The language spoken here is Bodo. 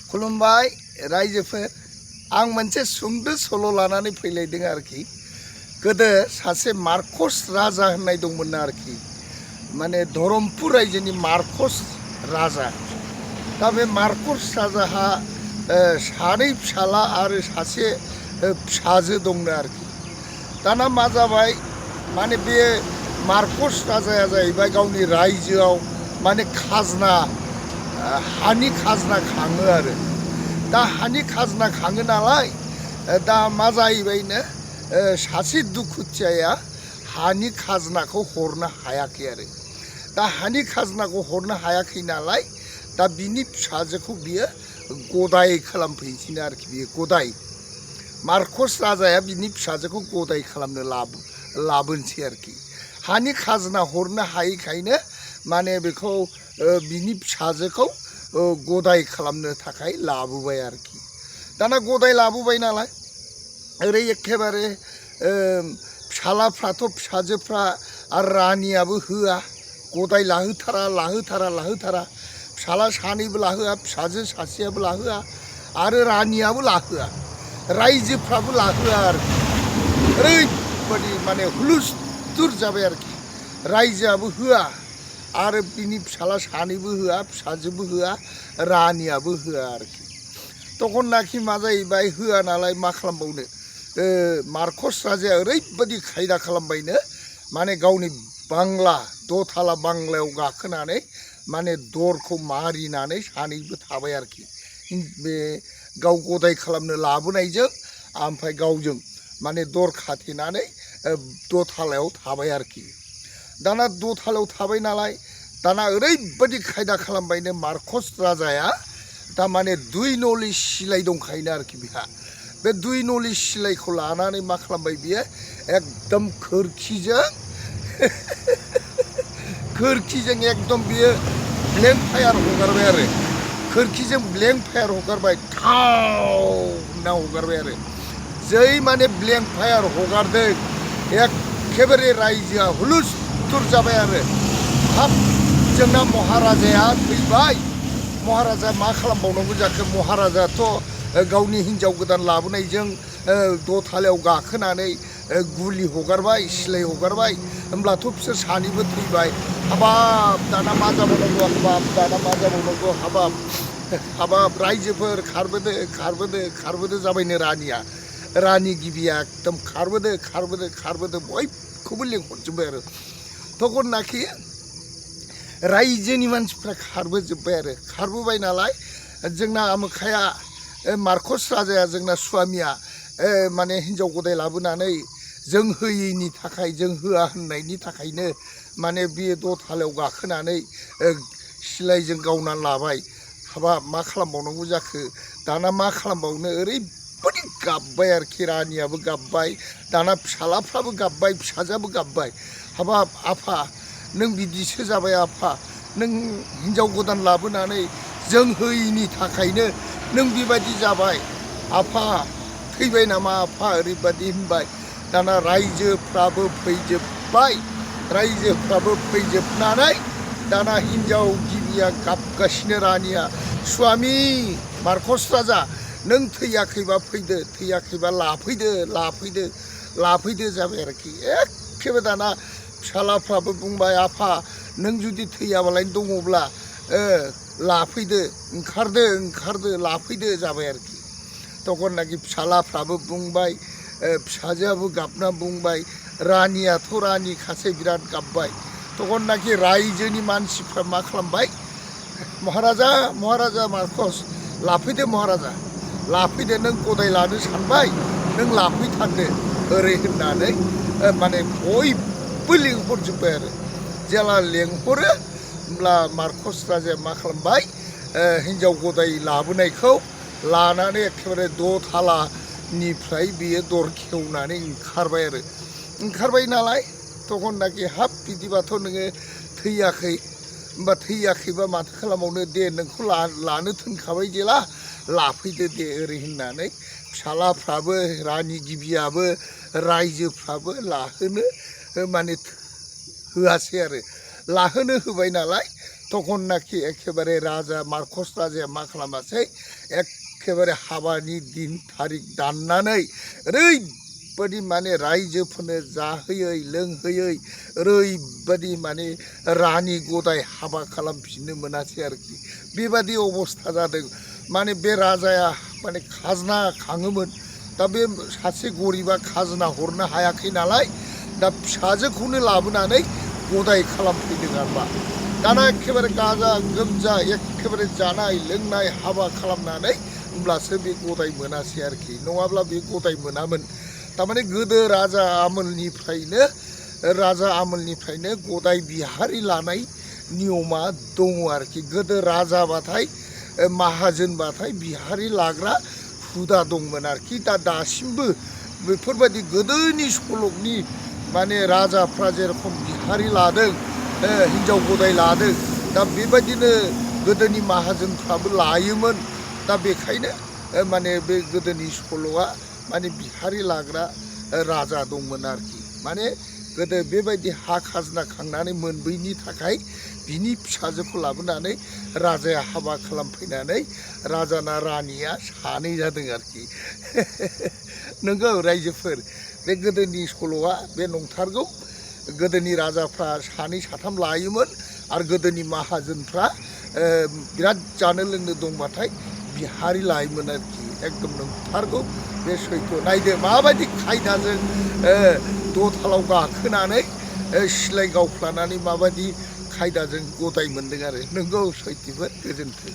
खुलुमबाय रायजोफोर आं मोनसे सुंद' सल' लानानै फैलायदों आरोखि गोदो सासे मार्कस राजा होननाय दंमोन आरोखि माने धरमपुर रायजोनि मार्कस राजा दा बे मार्कस राजाहा सानै फिसाला आरो सासे फिसाजो दंनो आरोखि दाना मा जाबाय माने बे मार्कस राजाया जाहैबाय गावनि रायजोआव माने खाजना हानि खाजना खाङो आरो दा हानि खाजना खाङो नालाय दा मा जाहैबायनो सासे दुखुथियाया हानि खाजनाखौ हरनो हायाखै आरो दा हानि खाजनाखौ हरनो हायाखै नालाय दा बिनि फिसाजोखौ बियो गदाय खालामफैसिनो आरोखि बियो गदाय मार्कस राजाया बिनि फिसाजोखौ गदाय खालामनो लाबोनोसै आरोखि हानि खाजना हरनो हायैखायनो माने बेखौ बिनि फिसाजोखौ गदाय खालामनो थाखाय लाबोबाय आरोखि दाना गदाय लाबोबाय नालाय ओरै एखेबारे फिसालाफ्राथ' फिसाजोफ्रा आरो रानियाबो होआ गदाय लाहोथारा फिसाला सानैबो लाहोआ फिसाजो सासेयाबो लाहोआ आरो रानियाबो लाहोआ रायजोफ्राबो लाहोआ आरोखि ओरैबादि माने हुलुस्थुर जाबाय आरोखि रायजोआबो होआ आरो बिनि फिसाला सानैबो होआ फिसाजोबो होआ रानियाबो होआ आरोखि तखननाखि मा जाहैबाय होआ नालाय मा खालामबावनो मार्कस राजाया ओरैबादि खायदा खालामबायनो माने गावनि बांला दथाला बांलायाव गाखोनानै माने दरखौ मारिनानै सानैबो थाबाय आरोखि बे गाव गदाय खालामनो लाबोनायजों ओमफ्राय गावजों माने दर खाथेनानै दथालायाव थाबाय आरोखि दाना दथालायाव थाबाय नालाय दाना ओरैबादि खायदा खालामबायनो मार्कस राजाया थारमाने 2 नलि सिलाय दंखायोनो आरोखि बिहा बे 2 नलि सिलायखौ लानानै मा खालामबाय बियो एकदम खोरखिजों एकदम बियो ब्लेंक फायार हगारबाय आरो खोरखिजों ब्लेंक फायार हगारबाय थाव होनना हगारबाय आरो जै माने ब्लेंक फायार हगारदों एखेबारे रायजोआ हुलुस्थुर जाबाय आरो हाब जोंना महाराजाया थैबाय महाराजा मा खालामबावनांगौ जाखो महाराजायाथ' गावनि हिन्जाव गोदान लाबोनायजों दथालायाव गाखोनानै गुलि हगारबाय सिलाय हगारबाय होमब्लाथ' बिसोर सानैबो थैबाय हाबाब दाना मा जाबावनांगौ हाबाब रायजोफोर खारबोदो जाबायनो रानिया रानि गिबिया एकदम खारबोदो बयखौबो लेंहरजोब्बाय आरो तखननाखि रायजोनि मानसिफ्रा खारबोजोब्बाय आरो खारबोबाय नालाय जोंना आमोखाया मार्कस राजाया जोंना स्वामिया माने हिन्जाव गदाय लाबोनानै जों होयैनि थाखाय जों होआ होननायनि थाखायनो माने बे दथालायाव गाखोनानै सिलायजों गावनानै लाबाय हाबाब मा खालामबावनांगौ जाखो दाना मा खालामबावनो ओरैबादि गाबबाय आरोखि रानियाबो गाबबाय दाना फिसालाफ्राबो गाबबाय फिसाजोआबो गाबबाय हाबाब आफा नों बिदिसो जाबाय आफा नों हिन्जाव गोदान लाबोनानै जों होयैनि थाखायनो नों बेबायदि जाबाय आफा थैबाय नामा आफा ओरैबादि होनबाय दाना रायजोफ्राबो फैजोबनानै दाना हिन्जाव गिबिया गाबगासिनो रानिया स्वामि मार्कस राजा नों थैयाखैबा फैदो थैयाखैबा लाफैदो जाबाय आरोखि एखेबारे दाना फिसालाफ्राबो बुंबाय आफा नों जुदि थैयाबालाय दङब्ला लाफैदो ओंखारदो लाफैदो जाबाय आरोखि तखननाखि फिसालाफ्राबो बुंबाय फिसाजोआबो गाबना बुंबाय रानियाथ' रानिखासै बिराद गाबबाय तखननाखि रायजोनि मानसिफ्रा मा खालामबाय महाराजा मार्कस लाफैदो महाराजा लाफैदो नों गदाय लानो सानबाय नों लाफैथारदो ओरै होननानै माने बयबो लेंहरजोब्बाय आरो जेला लेंहरो होमब्ला मार्कस राजाया मा खालामबाय हिन्जाव गदाय लाबोनायखौ लानानै एखेबारे दथालानिफ्राय बियो दर खेवनानै ओंखारबाय नालाय तखननाखि हाब बिदिबाथ' नोङो थैयाखैबा माथो खालामबावनो दे नोंखौ लानो थोनखाबाय जेला लाफैदो दे ओरै होननानै फिसालाफ्राबो रानि गिबियाबो रायजोफ्राबो लाहोनो माने होआसै आरो लाहोनो होबाय नालाय তখন नाखि एखेबारे राजा मार्कस राजाया मा खालामासै एखेबारे हाबानि दिन थारिख दाननानै ओरैबादि माने रायजोफोरनो जाहोयै लोंहोयै ओरैबादि माने रानि गदाय हाबा खालामफिननो मोनासै आरोखि बेबादि अबस्था जादों माने बे राजाया माने खाजोना खाङोमोन दा बे सासे गरिबा खाजोना हरनो हायाखै नालाय दा फिसाजोखौनो लाबोनानै गदाय खालामफैदों आरोमा दाना एखेबारे गाजा गोमजा एखेबारे जानाय लोंनाय हाबा खालामनानै होमब्लासो बे गदाय मोनासै आरोखि नङाब्ला बे गदाय मोनामोन तारमाने गोदो राजा आमोलनिफ्रायनो गदाय बिहारि लानाय नियमा दङ आरोखि गोदो राजाबाथाय माहाजोनबाथाय बिहारि लाग्रा हुदा दंमोन आरोखि दा दासिमबो बेफोरबायदि गोदोनि सल'नि माने राजाफ्रा जेरखम बिहारि लादों हिन्जाव गदाय लादों दा बेबायदिनो गोदोनि माहाजोनफ्राबो लायोमोन दा बेखायनो माने बे गोदोनि सल'आ माने बिहारि लाग्रा राजा दंमोन आरोखि माने गोदो बेबायदि हा खाजोना खांनानै मोनबोयिनि थाखाय बिनि फिसाजोखौ लाबोनानै राजाया हाबा खालामफैनानै राजाना रानिया सानै जादों आरोखि नंगौ रायजोफोर बे गोदोनि सल'आ बे नंथारगौ गोदोनि राजाफ्रा सानै साथाम लायोमोन आरो गोदोनि माहाजोनफ्रा बिराद जानो लोंनो दंबाथाय बिहारि लायोमोन आरोखि एकदम नंथारगौ बे सैथो नायदो माबायदि खायदाजों दथालाव गाखोनानै सिलाय गावफ्लानानै माबायदि खायदाजों गदाय मोनदों आरो नंगौ सैथोफोर गोजोन्थों।